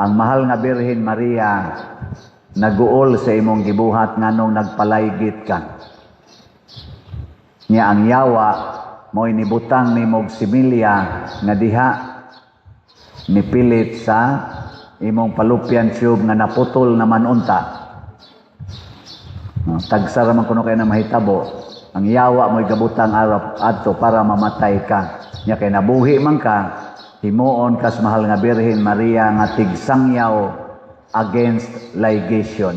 ang mahal nga Birhen Maria naguol sa imong gibuhat nganong nagpalaygit ka. Nya ang yawa mo'y nibutang nimog similya nga diha nipilit sa imong fallopian tube nga naputol naman unta. No, tagsa ra man kuno kay na mahitabo. Ang yawa mo'y gabutang arap adto para mamatay ka. Nya kay nabuhi man ka, himuon kas mahal nga Birhen Maria nga tigsangyaw against ligation.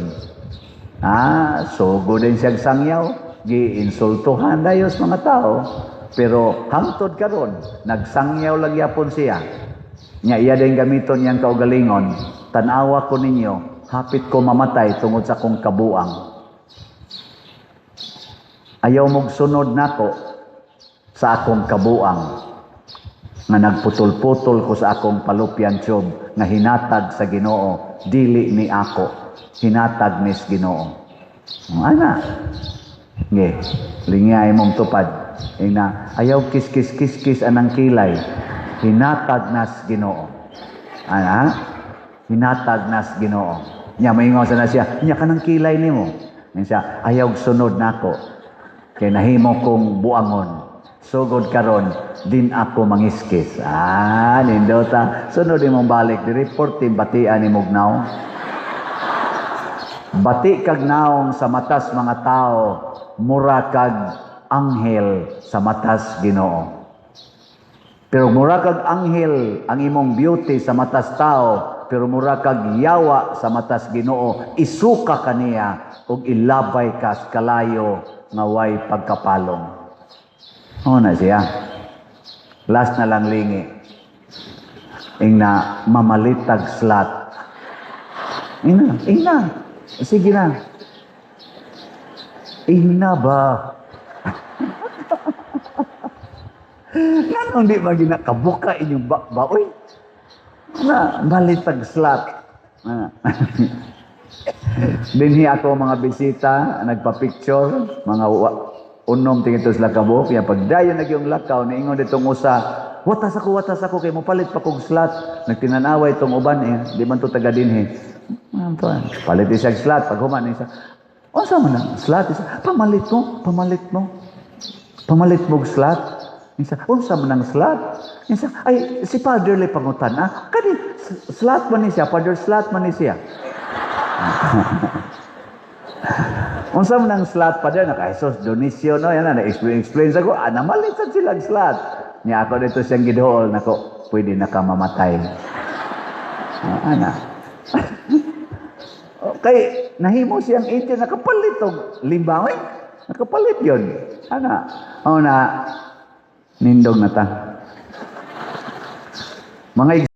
Ah, so din siya sangyaw, giinsultuhan dayos mga tao. Pero hangtod karon, nagsangyaw lang yapon siya. Nya iya din gamiton niyang kaugalingon, "Tan-awa ko ninyo, hapit ko mamatay tungod sa akong kabuang. Ayaw mong sunod nako sa akong kabuang nga nagputol-putol ko sa akong fallopian tube nga hinatag sa Ginoo, dili ni ako, hinatag nis Ginoo." Ana. Nge, lingay mong tupad. Ina, ayaw kiss-kiss kiss-kiss anang kilay. Hinatag nas Ginoo. Ana, hinatag nas Ginoo. Nya maingon sa na siya, "Nya kanang kilay nimo." Nya siya, "Ayaw sunod nako. Kay nahimo kong buangon. Sugod karon din ako mangiskis." Ah, nindota. Sunod imong balik diri 14 batian ni Mugnaw. Bati kag naong sa matas mga tao, mura kag anghel sa matas Ginoo. Pero mura kag anghel ang imong beauty sa matas tao, pero mura kag yawa sa matas Ginoo, isuka kaniya ug ilabay kas kalayo nga way pagkapalong. O na siya. Last na lang lingi. Ingna, mamalitag slut. Ingna, ingna. Sige na. Ingna ba? Nganong di ba ginakabuka inyong ba ba? Uy, na, malitag slut. Ah. Dinhi ako mga bisita, nagpa-picture, mga unom tingito sila kabuok. Ya pagdayon na yung lakaw, niingon ditong usa, Watas ako, kay mopalit pa kog slut." Nagtinanaway itong uban eh, di man to taga dinhi. Ano to, eh? Palit isang slut, pag human isa. Unsa man ang slut? Isa, "Pamalit mo, pamalit mo. Pamalit mo og slut." Isa, "Unsa man ang slut?" Isa, "Ay, si Father le pangutan, ah. Kani, slut man ni siya, Father slut man ni siya." "Unsa man ang slut, Father?" Naka Jesus Dionisio no, yan na, na-explain explain sa ko, ah, namalit sad silang slut. Nya ako dito siyang giduol nako, "Pwede na ka mamatay." Ah, ana. Okay, nahimo siyang 18, nakapalit og limba oy. Nakapalit yun. Ana. O na, nindog na ta. Mga